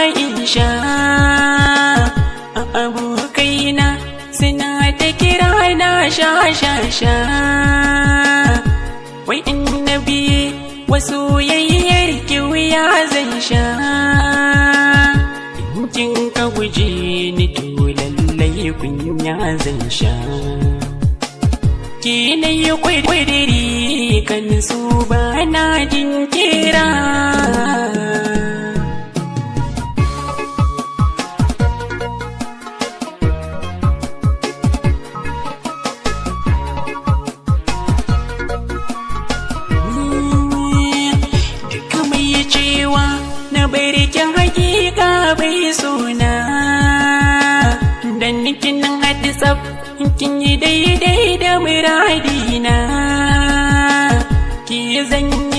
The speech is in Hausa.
in sha. Abokaina suna ta kira na sha sha sha. Wai in na biye wasu yayyar wuya zan sha. In kin ka guje ni to lallai kunya zan sha. Ki na yi kwadiri kan su ba na jin kira. Duka mai cewa na barikin hakika bai suna. Dan nikin nan haɗi tsaf, kin yi daidai da muradina. Ki zan yi